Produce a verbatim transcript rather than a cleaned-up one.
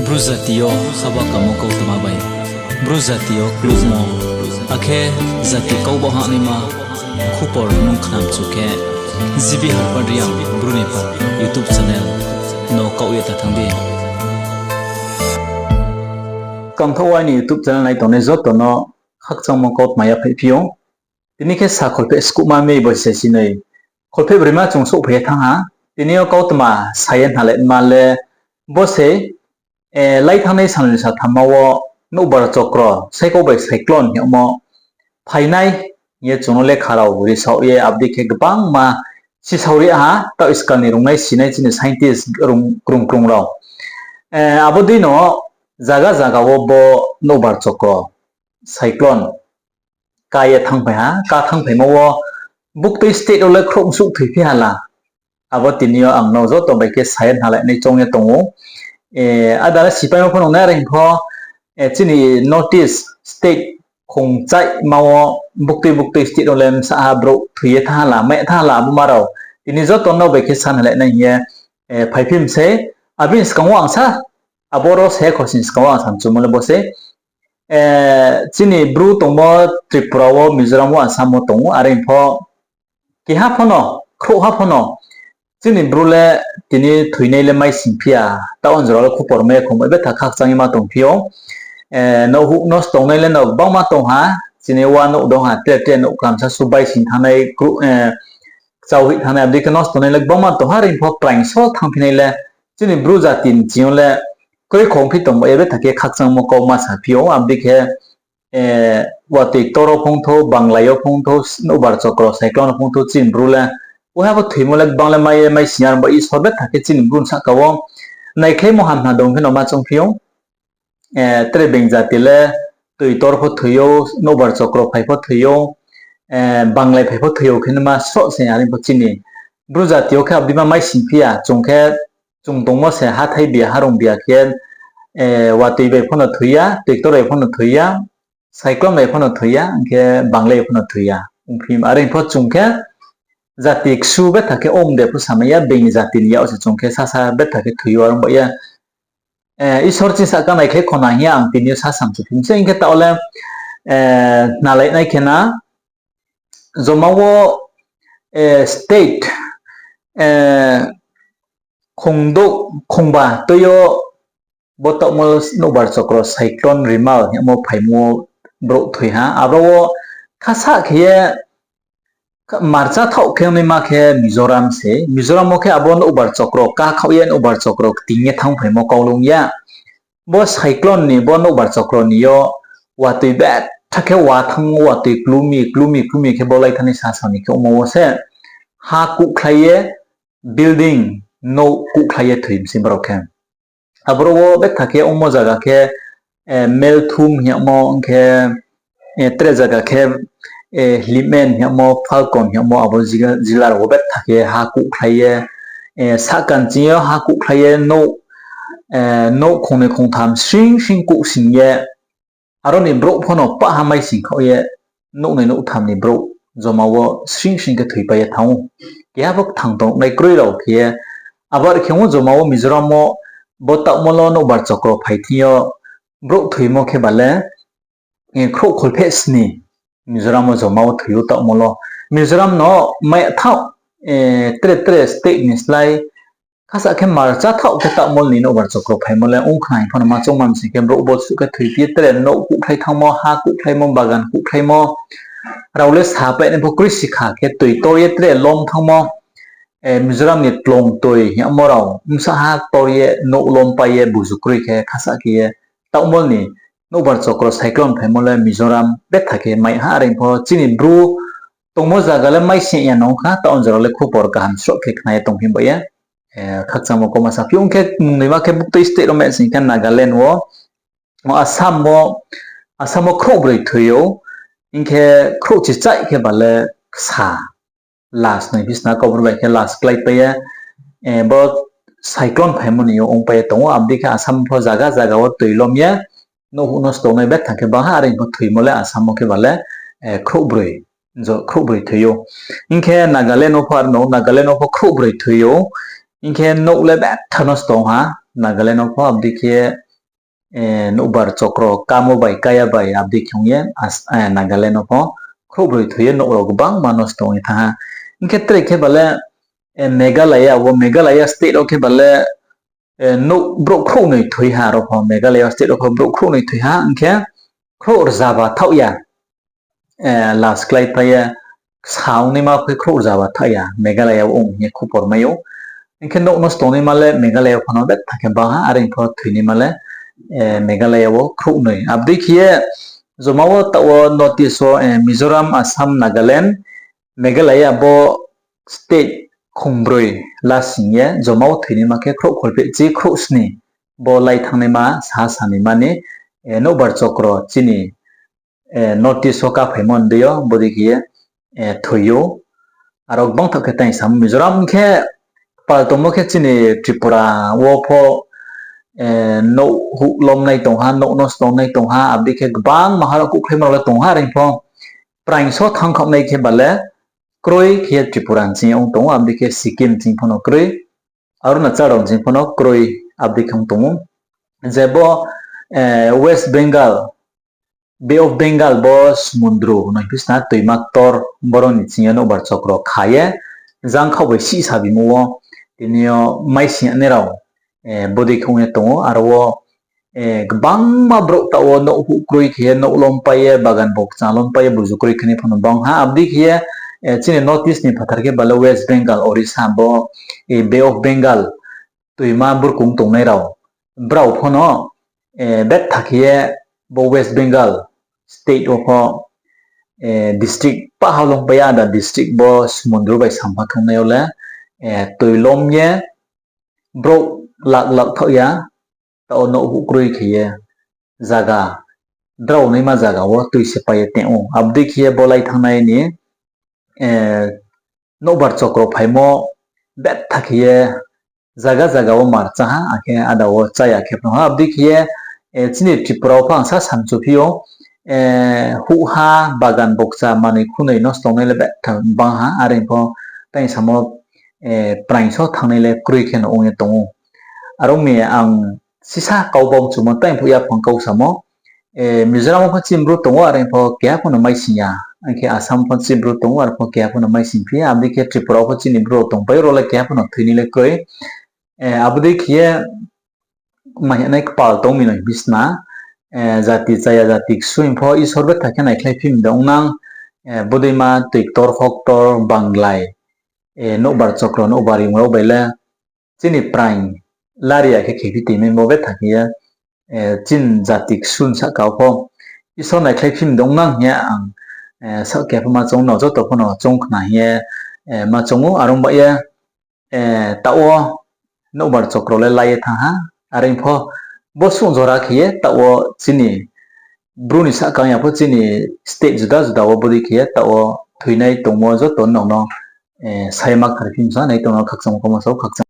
Bru jati yo haba kamo kautma bai Bru jati yo klukmo, akhe jati kau ba hahnaima khupor nung khnamchu khe, G B Harpad Reang Bru ni pha YouTube channel no kaoh ye ta thanng di. Skangthaoh aini YouTube channel nai tongnai joto no khakchangmo kautma yaphaih phi ou. Tini khe sa kholpheh skuhma May bosi sinoi kholpheh broima chung souhphai ye thanng ha. Tini yo kautma sa ye hnalai ma le bo se, lai thanngnai salnoi sathamma wo nouhbar chokro saikau bai cyclone hingmo phainai hing ye chung no lekha rao risaoh ye abo dei khe gbangma sisao ri ha, taoh iskal ni rungnai sinai chini scientist krung krung rao. Abo dei no zaga zaga wo bo nouhbar chokro cyclone ka ye thanngphai ha, ka thanngphaimo wo buktui state wo le khrouh msuh thoiphi ha la. Abo tini yo ang no joto bai khe sa ye hnalai nai choung ye tong ou. Ada le sipaimo pho nung nai are hing pho, chini North East state khongchaihma wo buktui buktui state wo le bsa ha brouh thoi ye thanng ha la, mai thanng ha la abo ma rao. Tini joto no bai khe sa hnalai nai hing ye phaiphi mi sei. Abo ni skang wo ang sa, abo ro se khosni skang wo ang samchumo le bo se. Chini Bru tongmo Tripura wo, Mizoram wo, Assam wo tong ou, are hing pho keha pho no, khrouhha pho no chini Bru le tini thoinai le maising phi ya, taoh jora le khupor mai ya khong bai betha khakchang ye ma tongphi ou. Nouh huh nosto tongnai le no gbangma tong ha, chini wa nouh dong ha, tre tre nouh klamsa su baising thanngnai, kchau hoih thanngnai, abo dei khe nosto tongnai le gbangma tong ha, are hing pho praing so thanngphinai le chini Bru jati ni ching yo le kroi khongphi tong ba ye betha khe khakchangmo kau ma saphi ou, abo dei khe watoi ktor wo phongthou, Banglai yo phongthou, nouhbar chokro cyclone wo phongthou chini Bru le. Uha pho thoimo le gbang le mai ye maising ya, aro ba Isor betha khe chini Bru ni sahka wo naikhlaimo hamha dong khe no ma choungphi ou. Tre being jati le toi tor pho thoi ou, nouhbar chokro phai pho thoi ou, Banglai phai pho thoi ou khe no ma sroh se, are pho chini Bru jati yo khe abo dei ma maising phi ya, chung khe chung tongmo se hathái biya, harong biya khe, watoi bai pho no thoi ya, toi ktor bai pho no thoi ya, cyclone bai pho no thoi ya, hing khe Banglai bai pho no thoi ya. Ongphi are pho chung khe jati ksu betha khe om de pho samai ya, being jati ni yak se chung khe sasa betha khe thoi ou, aro ba ye Isor chini sahka naikhlai khona hing ye ang tini yo sa samchuphim se, hing khe taoh le hnalai nai khe na, joma wo state khongdouh khongba tui yo bo taohmo nouhbar chokro cyclone Remal hingmo phaimo brouh thoi ha, abo wo khasah khe ye marcha thaoh khe ongnaima khe Mizoram se. Mizoram wo khe abo nouhbar chokro kakhaoh ye nouhbar chokro kting ye thanngphaimo kau lung ya. Bo cyclone ni, bo nouhbar chokro ni yo watoi betha khe wa thanng, watoi klumi klumi klumi khe bo lai thanngnai sasa ni khe ongmo wo se ha kuhkhlai ye building, nouh kuhkhlai ye thoi mi se brao khe. Aboro wo betha khe ongmo zaga khe Melthum hingmo, ong khe tre zaga khe Hlimen hingmo, Falcon hingmo, abo jila rao wo betha khe ha kuhkhlai ye, sahka ni ching yo ha kuhkhlai ye nouh, nouh khongnoi khongtham sring sring kuhsing ye, aro ni brouh pho no pah ha maising khaoh ye, nouhnoi nouhtham ni brouh joma wo sring sring khe thoipai ye thanng ou. Keha pho kthang tongnai kroi rao khe ye, abar khe ong ou joma wo Mizoram wo bo taohmo lo nouhbar chokro phai thing yo brouh thoimo khe ba le khrouh kholpheh sni Mizoram wo joma wo thoi ou taohmo lo. Mizoram no mai thaoh, tre tre state ni slái khasah khe marcha thaoh khe taohmol ni nouhbar chokro phaimo le ong khna hing pho no ma choungma mi sing khe brouh bo suh khe thoiphi ye tre nouh kuhkhlai thanngmo, ha kuhkhlaimo, bagan kuhkhlaimo, rao le sapai nai pho kroi si kha khe toi tor ye tre lom thanngmo, Mizoram ni tlong toi hingmo rao bsa ha tor ye nouh lompai ye buzu kroi khe khasah khe ye taohmol ni nouhbar chokro cyclone phaimo le Mizoram betha khe mai ha, are pho chini Bru tongmo zaga le mai seh ya nung kha, taoh jora le khupor kaham sroh khe khna ye tongphi ba ye. Khakchangmo kau ma saphi ou, ong khe mungnoima khe buktui state rao mai sing khe Nagaland wo, Assam wo, Assam wo khrouhbroi thoi ou, hing khe khrouhchichaih khe ba le ksa last noi bisna kaubru bai khe last kláipai ye, bo cyclone phaimo ni yo ongpai ye tong ou, abo dei khe Assam pho zaga zaga wo toi lom ye, nouh huh nosto tongnai betha khe bang ha, are pho thoimo le Assam wo khe ba le khrouhbroi thoi ou. Hing khe Nagaland wo pho aro no, Nagaland wo pho khrouhbroi thoi ou. Hing khe nouh le betha nosto tong ha Nagaland wo pho, abo dei khe nouhbar chokro kamo bai kaya bai abdei khe ong ye Nagaland wo pho khrouhbroi thoi ye nouh rao gbangma nosto ong ye thanng ha. Hing khe tre khe ba le Meghalaya wo, Meghalaya state wo khe ba le nouh brouh khrouhnoi thoi ha, aro pho Meghalaya state wo pho brouh khrouhnoi thoi ha, hing khe khrouh rzaba thaoh ya. Last kláipai ye ksa ongnaima khe khrouh rzaba thaoh ya Meghalaya wo ong ye khupor mai ou. Hing khe nouh nosto ongnaima le Meghalaya wo pho no betha khe bang ha, are pho thoinaima le Meghalaya wo khrouhnoi. Abdei khe ye joma wo taoh wo North East wo Mizoram, Assam, Nagaland, Meghalaya bo state khongbroi lasing ye joma wo thoinaima khe khrouh kholphehchi khrouhsni. Bo lai thanngnaima saha sanaima ni nouhbar chokro chini North East wo kaphaimo ni dei yo bodei khe ye thoi ou. Aro gbangthaoh khe tang samo Mizoram khe kpal tongmo khe chini Tripura wo pho nouh huh lomnai tong ha, nouh nosto tongnai tong ha, abdei khe gbangma ha rao kuhkhlaima rao le tong ha, are pho praing so thanngkhaohnai khe ba le kroi khe ye Tripura ni ching yo ong tong ou, abdei khe Sikkim ching pho no kroi, Arunachal rao ni ching pho no kroi, abdei khe ong tong ou. Je bo West Bengal, Bay of Bengal bo sumundru no phisna toima ktor boro ni ching yo nouhbar chokro kha ye jangkhaoh bai sihsa bimo wo tini yo maising nai rao bodei khe ong ye tong ou, aro wo gbangma brouh taoh wo nouh huh kroi khe ye nouh lompai ye bagan bokcha lompai ye buzu kroi khenai pho no bang ha, abdei khe ye chini North East ni phathar khe ba le West Bengal, Orissa bo Bay of Bengal toima burkong tongnai rao, brao pho no betha khe ye bo West Bengal state wo pho district paha lompai ye ada district bo sumundru bai sampha khe ongnai yo le toi lom ye brouh lak lak thaoh ya, taoh wo nouh huh kroi khe ye zaga, drao naima zaga wo toi se pai ye tong ou. Abdei khe ye bo lai thanngnai ni nouhbar chokro phaimo betha khe ye zaga zaga wo mar chá ha, akhe ada wo chá ya khe phano ha. Abdei khe ye chini Tripura wo pho ang sa samchuphi ou, huh ha, bagan bokcha manoi khunoi nosto tongnai le betha bang ha, are pho tang samo praing so thanngnai le kroi khe no ong ye tong ou. Aro mi ang sisa kau bau mchumo tang phuh yaphang kau samo, Mizoram wo pho chini bru tong ou, are pho keha pho no maising ya. Ang khe Assam pho chini bru tong ou, are pho keha pho no maising phi ya. Abdei khe Tripura wo pho chini bru rao tongpai ou, rao le keha pho no thoinai le kroi. Abo dei khe ye ma hing nai kpal tong mi no hing bisna, jati chaya jati ksu hing pho Isor betha khe naikhlai phi mi de ong nang, bodeima toi ktor hoktor banglai, nouhbar chokro nouhbar rimrao bai le chini praing lari ya khe khephi toimai bo betha khe ye, chini jati ksu ni sahka wo pho Isor naikhlai phi mi de ong nang hing ye ang, sahka pho ma choung no joto pho no choung khna hing ye, ma choung ou, are ong ba ye, taoh wo nouhbar chokro le lai ye thanng ha, are pho bo sung jora khe ye taoh wo chini bru ni sahka ya pho chini state juda juda wo bodei khe ye taoh wo thoinai tongmo joto nang no, sai ma kthar phi msa nai tong no khakchangmo kau ma sao khakchang